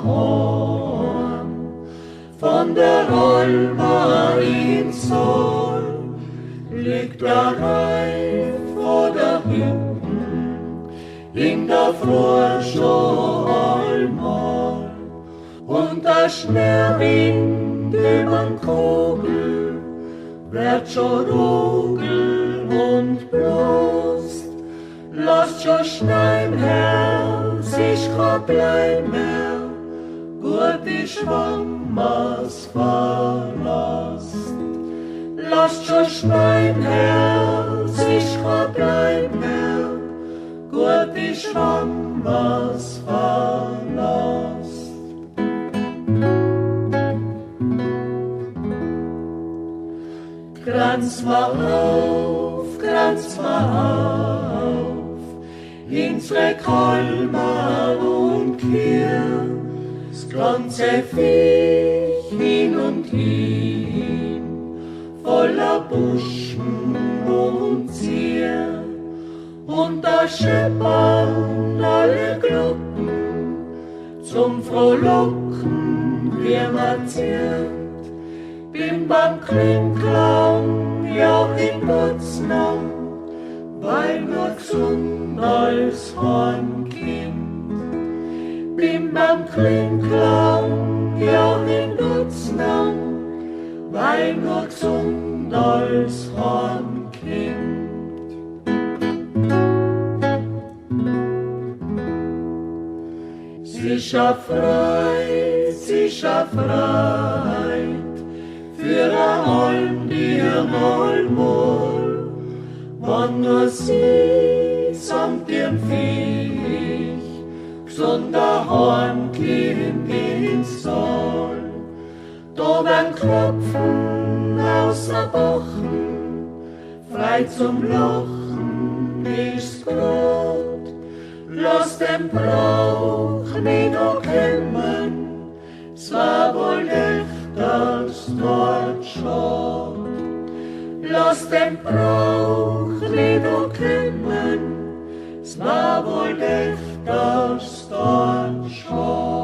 daheim. Von der Alma ins Saal liegt der Reif vor der Hütten, in der Früh schon einmal. Und der Schneewind übern Kogel wird schon rugel und bloßt. Lasst schon schneien, Herr, sich kein Bleib mehr, gut isch, wann man's verlasst. Lasst schon schneien, Herr, sich kein Bleib mehr, gut isch, wann man's verlasst. Kranz ma auf, kranz ma auf, unsere Kalma und Kier, das ganze Viech hin und hin, voller Buschen und Zier. Und da scheppern alle Glocken zum Frohlocken, wie man ziert. Bim bam kling klang, ja in Gottes Namen, weil nur gesund als Heimkind. Bim bam kling klang, ja in Gottes Namen, weil nur gesund als Heimkind. Sicher frei, sicher frei, für allen dir mal mal, wann nur sie samt ihrem Viech gesund daheim kommt ins Saal. Da werden Klopfen aus der Bachen, frei zum Lachen ist's grad. Lass den Brauch nicht kommen, es war wohl echt, dass dort schad. Lass den Brauch nicht kommen, es war wohl echt, dass dort schad.